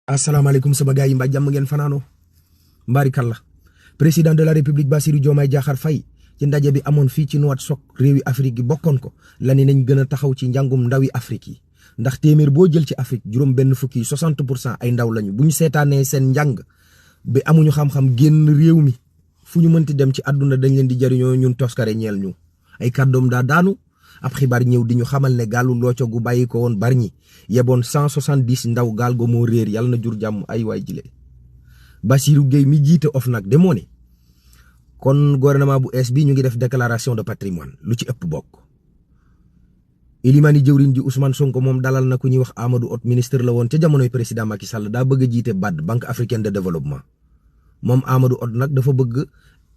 asalaamaaleykum sama gars yi mbaa jàmm ngeen fanaanoo mbaari kàlla président de la république Bassirou Diomaye Diakhar Faye ci ndaje bi amoon fii ci Nouakchott réewi Afrique gi bokkoon ko la ni nañ gën a taxaw ci njàngum ndawi Afrique yi ndax téeméer boo jël ci Afrique juróom benn fukki 60% ay ndaw lañu bu ñu seetaanee seen njàng bi amuñu xam-xam génn réew mi fu ñu mënti dem ci àdduna dañ leen di jariñoo ñun toskare ñeel ñu ay kàddoom daa daanu ab xibaar ñëw di ñu xamal ne gaalu looco gu bàyyi ko woon Bargny yeboon 170 ndaw gaal go moo réer yàlla na jur jàmm ay waay jile Bassirou Gueye mi jiite OFNAC demoo ne kon gouvernement bu ees bi ñu ngi def déclaration de patrimoine lu ci ëpp bokk Ilimani jëwriñ ji Ousmane Sonko moom dalal na ku ñuy wax Amadou Hott ministre la woon ca jamonoy président Macky Sall daa bëgg a jiite BAD Banque africaine de développement moom Amadou Hott nag dafa bëgg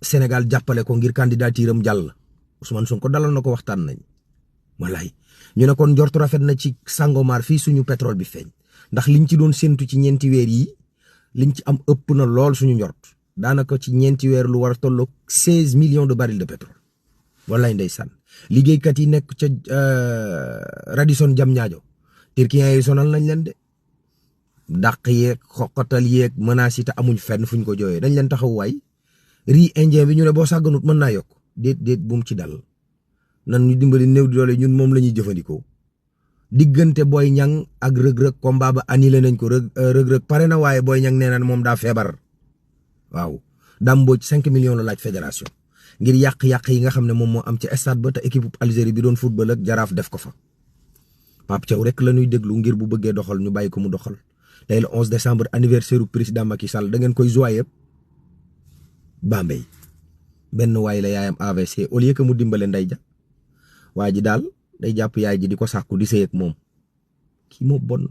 Sénégal jàppale ko ngir candidature am jàll Ousmane Sonko dalal na ko waxtaan nañ wallaay ñu ne kon njortu rafet na ci Sangomar fii suñu pétrole bi feeñ ndax liñ ci doon séntu ci ñeenti weer yi liñ ci am ëpp na lool suñu njort daanaka ci ñeenti weer lu war a tolloog 16 millions de barils de pétrole wallaay ndeysaan liggéeykat yi nekk ca Radisson Diamniadio turkiyen yi sonal nañ leen de dàq yeeg xoqatal yeeg menaces yi te amuñ fenn fuñ ko jooyee dañ leen taxaw waay riz indien bi ñu ne boo sàgganut mën naa yokk déet bu mu ci dal nan ñu dimbali néew di doole ñun moom la ñuy jëfandikoo diggante Boy Niang ak rëg-rëg combat ba annulé nañ ko rëg-rëg pare na waaye Boy Niang nee na moom daa feebar waaw Dame Mbodj 5 millions la laaj fédération ngir yàq-yàq yi nga xam ne moom moo am ci stade ba te équipe Algérie bi doon football ak jaraaf def ko fa Pape Thiaw rek la ñuy déglu ngir bu bëggee doxal ñu bàyyi ko mu doxal tey le 11 décembre anniversaire u président Macky Sall da ngeen koy joyeux Bambey benn waay la yaayam AVC au lieu que mu dimbale nday ja waa ji daal day jàpp yaay ji di ko sàkku di sëy ak moom kii moo bon